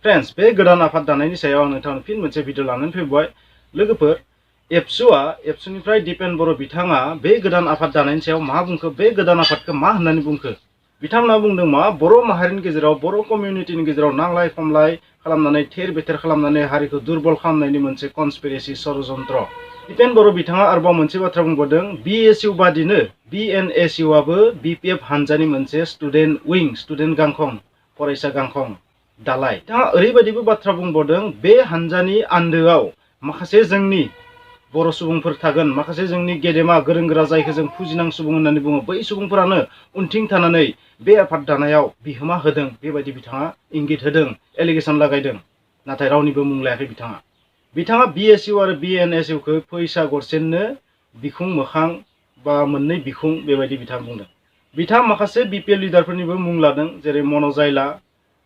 Friends बे गोदान आफाद दानायनि सायाव आं नोंथांनो फिन मोनसे भिडिअ लानानै फैबाय लोगोफोर एबसुनिफ्राय दिपेन बर' बिथाङा बे गोदान आफाद दानायनि सायाव मा बुंखो बे गोदान आफादखौ मा होननानै बुंखो बिथांमोना बुंदों मा बर' माहारिनि गेजेराव बर' कमिउनिटिनि गेजेराव नांलाय खमलाय खालामनानै थेर बेथेर खालामनानै हारिखौ दुर्बल खालामनायनि मोनसे कनस्पिरेसि षड़यन्त्र दिपेन बर' बिथाङा आरोबाव मोनसे बाथ्रा बुंबावदों BSU बादिनो BNSU आबो BPF हानजानि मोनसे स्टुडेन्ट गांखं फरायसा गांखं दालाय बिथाङा ओरैबायदिबो बाथ्रा बुंबावदों बे हानजानि आन्दोआव माखासे जोंनि बर' सुबुंफोर थागोन माखासे जोंनि गेदेमा गोरों गोरा जायखौ जों फुजिनां सुबुं होननानै बुङो बै सुबुंफोरानो उनथिं थानानै बे आफाद दानायाव बिहोमा होदों बेबायदि बिथाङा इंगित होदों एलिगेसन लागायदों नाथाय रावनिबो मुं लायाखै बिथाङा BSU आरो BNSU खौ फैसा गरसेनो बिखुं मोखां बा मोननै बिखुं बेबायदि बिथाङा बुंदों बिथाङा माखासे BPL लिडारफोरनिबो मुं लादों जेरै मनजाइला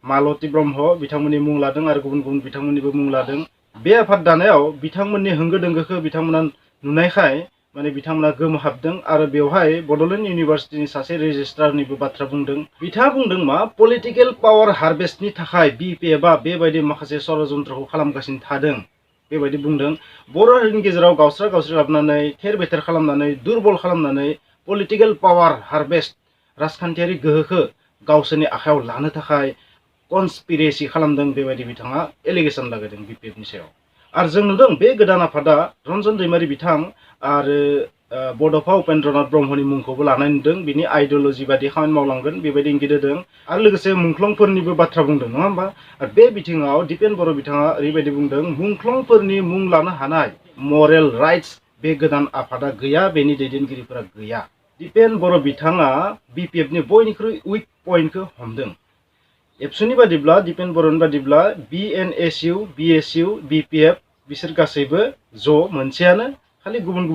मालती ब्रह्म बिथांमोननि मुं लादों आरो गुबुन गुबुन बिथांमोननिबो मुं लादों बे आफाद दानायाव बिथांमोननि होंगो दोंगोखौ बिथांमोना नुनायखाय माने बिथांमोना गोमोहाबदों आरो बेवहाय बड'लेण्ड इउनिभार्सिटिनि सासे रेजिस्ट्रारनिबो बाथ्रा बुंदों बिथाङा बुंदों मा पलिटिकेल पावार हारभेस्टनि थाखाय BPFआ बेबायदि माखासे षड़यन्त्रखौ खालामगासिनो थादों बेबायदि बुंदों बर' हारिनि गेजेराव गावस्रा लाबोनानै थेर बेथेर खालामनानै दुर्बल खालामनानै पलिटिकेल पावार हारभेस्ट राजखान्थियारि गोहोखौ गावसोरनि आखायाव लानो थाखाय कनस्पिरेसि खालामदों बेबायदि बिथाङा एलिगेसन लागायदों BPFनि सायाव आरो जों नुदों बे गोदान आफादा रन्जन दैमारि बिथां आरो बड'फा उपेन्द्रनाथ ब्रह्मनि मुंखौबो लानाय नुदों बिनि आइडियलजि बादि खामानि मावलांगोन बेबायदि इंगित होदों आरो लोगोसे मुंख्लंफोरनिबो बाथ्रा बुंदों नङा होमबा आरो बे बिथिङाव दिपेन बर' बिथाङा ओरैबायदि बुंदों मुंख्लंफोरनि मुं लानो हानाय मरेल राइट्स बे गोदान आफादा गैया बेनि दैदेनगिरिफोरा गैया दिपेन बर' बिथाङा BPFनि बयनिख्रुइ उइक पइन्टखौ हमदों एबसुनि बादिब्ला दिपेन बर'नि बादिब्ला BNSU BSU BPF बिसोर गासैबो ज' मोनसेयानो खालि गुबुन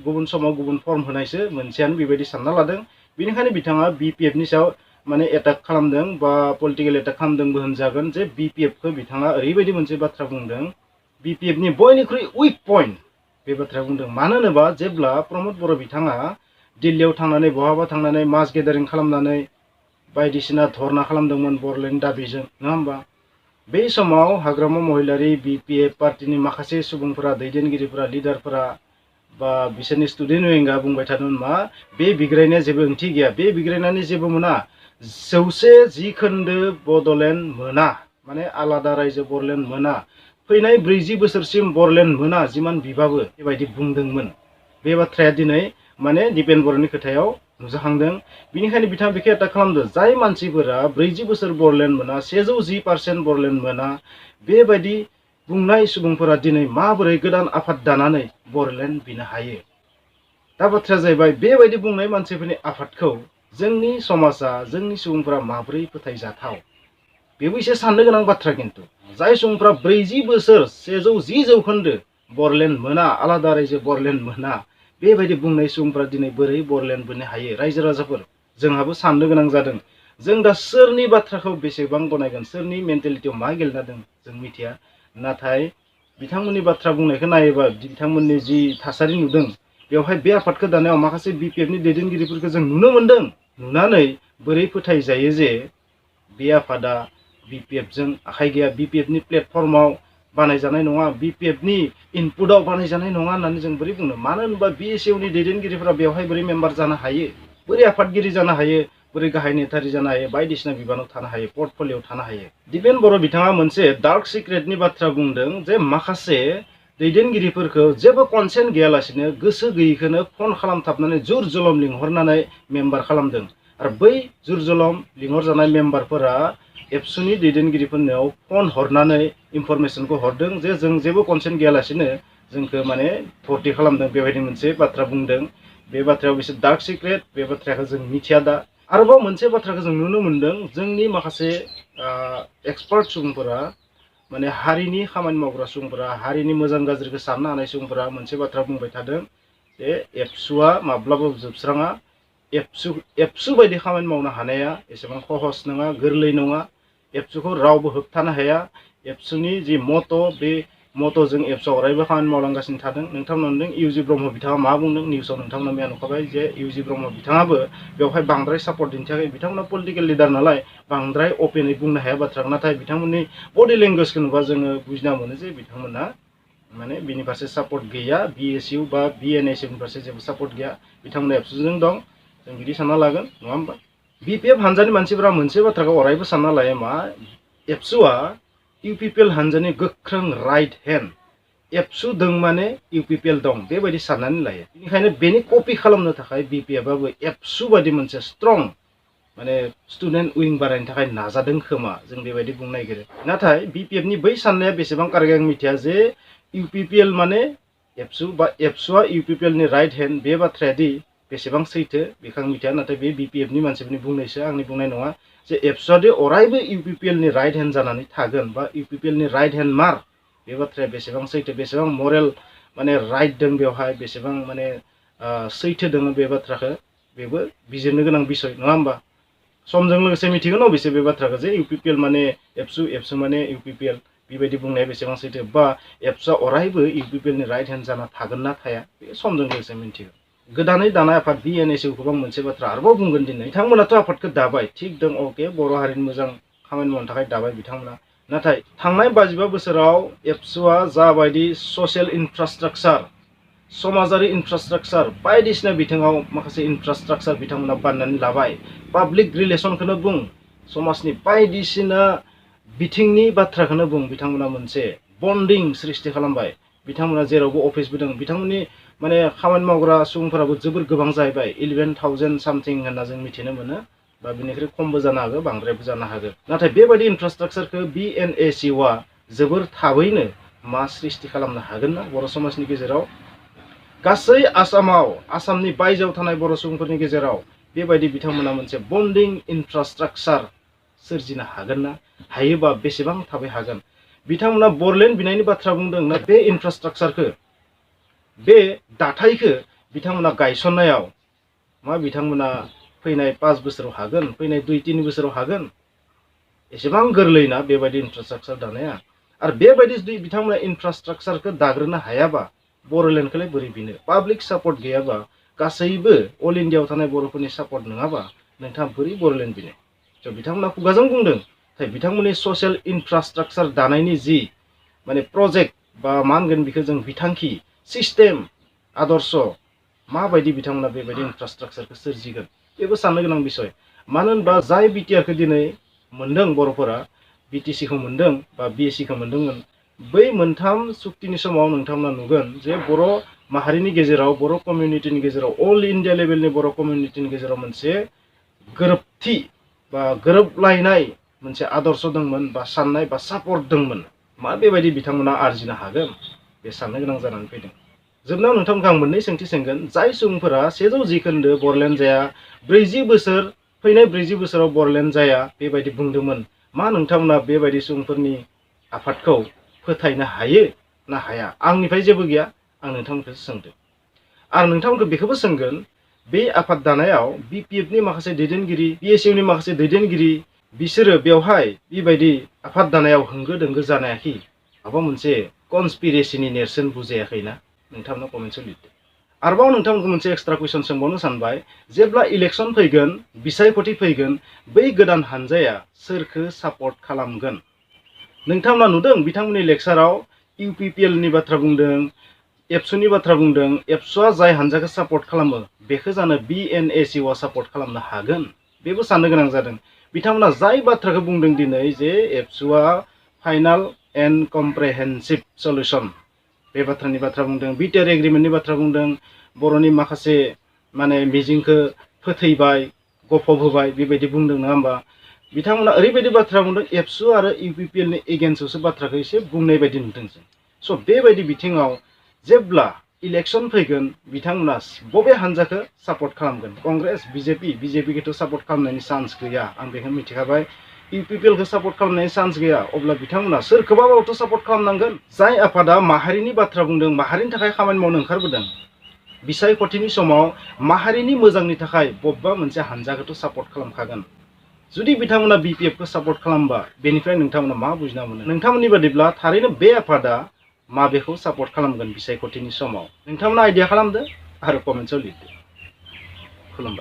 गुबुन समाव गुबुन फर्म होनायसो मोनसेयानो बेबायदि सानना लादों बेनिखायनो बिथाङा BPFनि सायाव माने एटाक खालामदों बा पलिटिकेल एटाक खालामदोंबो होनजागोन जे BPFखौ बिथाङा ओरैबायदि मोनसे बाथ्रा बुंदों BPFनि बयनिख्रुइ उइक पइन्ट बे बाथ्राया बुंदों मानो होनोबा जेब्ला प्रमद बर' बिथाङा दिल्लीयाव थांनानै बहाबा थांनानै मास गेदारिं खालामनानै बायदिसिना धरना खालामदोंमोन बर'लेण्ड दाबिजों नङा होमबा बे समाव हाग्रामा महिलारि BPF पार्टीनि माखासे सुबुंफोरा दैदेनगिरिफोरा लिडारफोरा बा बिसोरनि स्टुडेन्ट विंगआ बुंबाय थादोंमोन मा बे बिग्रायनाया जेबो ओंथि गैया बे बिग्रायनानै जेबो मोना 110 खोन्दो बड'लेण्ड मोना माने आलादा रायजो बर'लेण्ड मोना फैनाय 40 बोसोरसिम बर'लेण्ड मोना जिमान बिबाबो बेबायदि बुंदोंमोन बे बाथ्राया दिनै माने दिपेन बर'नि खोथायाव नुजाखांदों बिनिखायनो बिथाङा बेखौ एटाक खालामदों जाय मानसिफोरा 40 बोसोर बर'लेण्ड मोना 110% बर'लेण्ड मोना बेबायदि बुंनाय सुबुंफोरा दिनै माबोरै गोदान आफाद दानानै बर'लेण्ड बिनो हायो दा बाथ्राया जाहैबाय बेबायदि बुंनाय मानसिफोरनि आफादखौ जोंनि समाजा जोंनि सुबुंफोरा माबोरै फोथायजाथाव बेबो एसे साननो गोनां बाथ्रा खिन्थु जाय सुबुंफोरा 40 बोसोर 110% बर'लेण्ड मोना आलादा रायजो बर'लेण्ड मोना बेबायदि बुंनाय सुबुंफोरा दिनै बोरै बर'लेण्ड बोनो हायो रायजो राजाफोर जोंहाबो साननो गोनां जादों जों दा सोरनि बाथ्राखौ बेसेबां गनायगोन सोरनि मेन्टेलिटियाव मा गेलेना दं जों मिथिया नाथाय बिथांमोननि बाथ्रा बुंनायखौ नायोबा बिथांमोननि जि थासारि नुदों बेवहाय बे आफादखौ दानायाव माखासे BPFनि दैदेनगिरिफोरखौ जों नुनो मोन्दों नुनानै बोरै फोथायजायो जे बे आफादा BPFजों आखाइ गैया BPFनि प्लेटफर्माव बानायजानाय नङा BPFनि इनपुटआव बानायजानाय नङा होननानै जों बोरै बुंनो मानो होनोबा BSUनि दैदेनगिरिफोरा बेवहाय बोरै मेम्बार जानो हायो बोरै आफादगिरि जानो हायो बोरै गाहाय नेतारि जानो हायो बायदिसिना बिबानाव थानो हायो पर्टफलिय'आव थानो हायो दिपेन बर' बिथाङा मोनसे डार्क सिक्रेटनि बाथ्रा बुंदों जे माखासे दैदेनगिरिफोरखौ जेबो कनसेन्ट गैयालासिनो गोसो गैयैखौनो फन खालामथाबनानै जुर जलम लिंहरनानै मेम्बार खालामदों आरो बै जुर जलम लिंहरजानाय मेम्बारफोरा एबसुनि दैदेनगिरिफोरनाव फन हरनानै इनफरमेसनखौ हरदों जे जों जेबो कनसेन्ट गैयालासिनो जोंखौ माने भर्ति खालामदों बेबायदि मोनसे बाथ्रा बुंदों बे बाथ्रायाव बिसोर डार्क सिक्रेट बे बाथ्राखौ जों मिथिया दा आरोबाव मोनसे बाथ्राखौ जों नुनो मोन्दों जोंनि माखासे एक्सपार्ट सुबुंफोरा माने हारिनि खामानि मावग्रा सुबुंफोरा हारिनि मोजां गाज्रिखौ साननो हानाय सुबुंफोरा मोनसे बाथ्रा बुंबाय थादों जे एबसुआ माब्लाबाबो जोबस्राङा एबसु बायदि खामानि मावनो हानाया एसेबां सहस नङा गोरलै नङा एबसुखौ रावबो होबथानो हाया एबसुनि जि मट' बे मट'जों एबसुआ अरायबो खामानि मावलांगासिनो थादों। नोंथांमोना नुदों इउजि ब्रह्म बिथाङा मा बुंदों निउसाव नोंथांमोना मैया नुखाबाय जे इउजि ब्रह्म बिथाङाबो बेवहाय बांद्राय सापर्ट दिन्थियाखै। बिथांमोना पलिटिकेल लिडार नालाय बांद्राय अपेनै बुंनो हाया बाथ्रा, नाथाय बिथांमोननि बडि लेंगुवेजखौ नुबा जोङो बुजिना मोनो जे बिथांमोना माने बिनि फारसे सापर्ट गैया। BSU बा BNSU नि फारसे जेबो सापर्ट गैया, बिथांमोना एबसुजों दं, जों बिदि सानना लागोन नङा होमबा। BPF हानजानि मानसिफोरा मोनसे बाथ्राखौ अरायबो सानना लायो मा, एबसुआ UPPL हानजानि गोख्रों राइट हेन्ड। एबसु दं माने UPPL दं बेबायदि साननानै लायो। बेनिखायनो बेनि कपि खालामनो थाखाय BPFआबो एबसु बायदि मोनसे स्ट्रं माने स्टुडेन्ट उइं बारायनो थाखाय नाजादों खोमा, जों बेबायदि बुंनो नागिरो। नाथाय BPFनि बै साननाया बेसेबां कारेक्ट आं मिथिया जे UPPL माने एबसु बा एबसुआ UPPL नि राइट हेन्ड, बे बाथ्राया दि बेसेबां सैथो बेखौ आं मिथिया। नाथाय बे BPFनि मानसिफोरनि बुंनायसो, आंनि बुंनाय नङा। जे एबसुआ दि अरायबो UPPL नि राइट हेन्ड जानानै थागोन बा UPPL नि राइट हेन्ड मार, बे बाथ्राया बेसेबां सैथो, बेसेबां मरेल माने राइट दं बेवहाय, बेसेबां माने सैथो दङ बे बाथ्राखौ, बेबो बिजिरनो गोनां बिसय नङा होमबा। समजों लोगोसे मिथिगोन अबेसे बे बाथ्राखौ जे UPPL माने एबसु, एबसु माने UPPL, बेबायदि बुंनाया बेसेबां सैथो, बा एबसुआ अरायबो UPPL नि राइट हेन्ड जाना थागोन ना थाया, बे समजों लोगोसे मिथिगोन। गोदानै दानाय आफाद BNSU खौ मोनसे बाथ्रा आरोबाव बुंगोन दिनै। बिथांमोनाथ' आफादखौ दाबाय, थिग दं, अके, बर' हारिनि मोजां खामानि मावनो थाखाय दाबाय बिथांमोना। नाथाय थांनाय 25 बोसोराव एबसुआ जाबायदि ससियेल इनफ्रास्ट्राक्चार, समाजारि इनफ्रास्ट्राक्चार बायदिसिना बिथिङाव माखासे इनफ्रास्ट्राक्चार बिथांमोना बानायनानै लाबाय। पाब्लिक रिलेसनखौनो बुं, समाजनि बायदिसिना बिथिंनि बाथ्राखौनो बुं, बिथांमोना मोनसे बन्डिं सृष्टि खालामबाय। बिथांमोना जेरावबो अफिसबो दं, बिथांमोननि माने खामानि मावग्रा सुबुंफोराबो जोबोर गोबां जाहैबाय। 11,000 सामथिं होनना जों मिथिनो मोनो, बा बिनिख्रुइ खमबो जानो हागौ, बांद्रायबो जानो हागौ। नाथाय बेबायदि इनफ्रास्ट्राक्चारखौ BNSUआ जोबोर थाबैनो मा सृष्टि खालामनो हागोन ना बर' समाजनि गेजेराव, गासै आसामाव, आसामनि बायजोआव थानाय बर' सुबुंफोरनि गेजेराव बेबायदि बिथांमोना मोनसे बन्डिं इनफ्रास्ट्राक्चार सोरजिनो हागोन ना? हायोबा बेसेबां थाबै हागोन? बिथांमोना बरलेण्ड बिनायनि बाथ्रा बुंदों ना, बे इनफ्रास्ट्राक्चारखौ, बे दाथायखौ बिथांमोना गायसननायाव मा बिथांमोना फैनाय 5 बोसोराव हागोन, फैनाय 2-3 बोसोराव हागोन? एसेबां गोरलै ना बेबायदि इनफ्रास्ट्राक्चार दानाया। आरो बेबायदि जुदि बिथांमोना इनफ्रास्ट्राक्चारखौ दाग्रोनो हायाबा, बरलेण्डखौलाय बोरै बिनो? पाब्लिक सापर्ट गैयाबा, गासैबो अल इन्डियाआव थानाय बर'फोरनि सापर्ट नङाबा नोंथाङा बोरै बरलेण्ड बिनो? स' बिथांमोना खुगाजों बुंदों, नाथाय बिथांमोननि ससियेल इनफ्रास्ट्राक्चार दानायनि जि माने प्रोजेक्ट बा मा होनगोन बेखौ जों बिथांखि, सिस्टेम, आदर्श, माबायदि बिथांमोना बेबायदि इनफ्रास्ट्राक्चारखौ सोरजिगोन, बेबो साननो गोनां बिसय। मानो होनबा जाय बिटिआरखौ दिनै मोनदों बर'फोरा, BTC खौ मोनदों बा BSC खौ मोनदोंमोन, बै मोनथाम सुक्तिनि समाव नोंथांमोना नुगोन जे बर' माहारिनि गेजेराव, बर' कमिउनिटिनि गेजेराव, अल इन्डिया लेभेलनि बर' कमिउनिटिनि गेजेराव मोनसे गोरोबथि बा गोरोबलायनाय मोनसे आदर्श दंमोन, बा साननाय बा सापर्ट दंमोन। मा बेबायदि बिथांमोना आरजिनो हागोन, बे साननो गोनां जानानै फैदों। जोबनायाव नोंथांमोनखौ आं मोननै सोंथि सोंगोन। जाय सुबुंफोरा 110 खोन्दो बरलेण्ड जाया, 40 बोसोर, फैनाय 40 बोसोराव बरलेण्ड जाया बेबायदि बुंदोंमोन, मा नोंथांमोना बेबायदि सुबुंफोरनि आफादखौ फोथायनो हायो ना हाया? आंनिफ्राय जेबो गैया, आं नोंथांमोनखौसो सोंदों। आरो नोंथांमोनखौ बेखौबो सोंगोन, बे आफाद दानायाव BPFनि माखासे दैदेनगिरि, BSUनि माखासे दैदेनगिरि, बिसोरो बेवहाय बेबायदि आफाद दानायाव होंगो दोंगो जानायाखै, माबा मोनसे कनस्पिरेसिनि नेरसोन बुजायाखैना? नोंथांमोना कमेन्टआव लिरदो। आरोबाव नोंथांमोनखौ मोनसे एक्सट्रा कुइसन सोंबावनो सानबाय, जेब्ला इलेक्सन फैगोन, बिसायख'थि फैगोन, बै गोदान हानजाया सोरखौ सापर्ट खालामगोन? नोंथांमोना नुदों बिथांमोननि लेक्साराव UPPL नि बाथ्रा बुंदों, एबसुनि बाथ्रा बुंदों। एबसुआ जाय हानजाखौ सापर्ट खालामो, बेखौ जानो BNSUआ सापर्ट खालामनो हागोन? बेबो साननो गोनां जादों। बिथांमोना जाय बाथ्राखौ बुंदों दिनै जे एबसुआ फाइनाल एन्ड कम्प्रेहेन्सिभ सल्युसन, बे बाथ्रानि बाथ्रा बुंदों। बिटिआर एग्रिमेन्टनि बाथ्रा बुंदों। बर'नि माखासे माने मिजिंखौ फोथैबाय, गफब होबाय, बेबायदि बुंदों नङा होमबा? बिथांमोना ओरैबायदि बाथ्रा बुंदों, एबसु आरो UPPL नि एगेन्स्टआवसो बाथ्राखौ एसे बुंनाय बायदि नुदों जों। स' बेबायदि बिथिङाव जेब्ला इलेक्सन फैगोन, बिथांमोना बबे हानजाखौ सापर्ट खालामगोन? कंग्रेस, BJP खौथ' सापर्ट खालामनायनि चान्स गैया, आं बेखौ मिथिखाबाय। UPPL खौ सापर्ट खालामनायनि चान्स गैया। अब्ला बिथांमोना सोरखौबाबोथ' सापर्ट खालामनांगोन। जाय आफादा माहारिनि बाथ्रा बुंदों, माहारिनि थाखाय खामानि मावनो ओंखारबोदों, बिसायख'थिनि समाव माहारिनि मोजांनि थाखाय बबेबा मोनसे हानजाखौथ' सापर्ट खालामखागोन। जुदि बिथांमोना BPF खौ सापर्ट खालामबा, बेनिफ्राय नोंथांमोना मा बुजिना मोनो? नोंथांमोननि बादिब्ला थारैनो बे आफादा माबेखौ सापर्ट खालामगोन बिसायख'थिनि समाव नोंथांमोना आइडिया खालामदो आरो कमेन्टआव लिरदो। खुलुमबाय।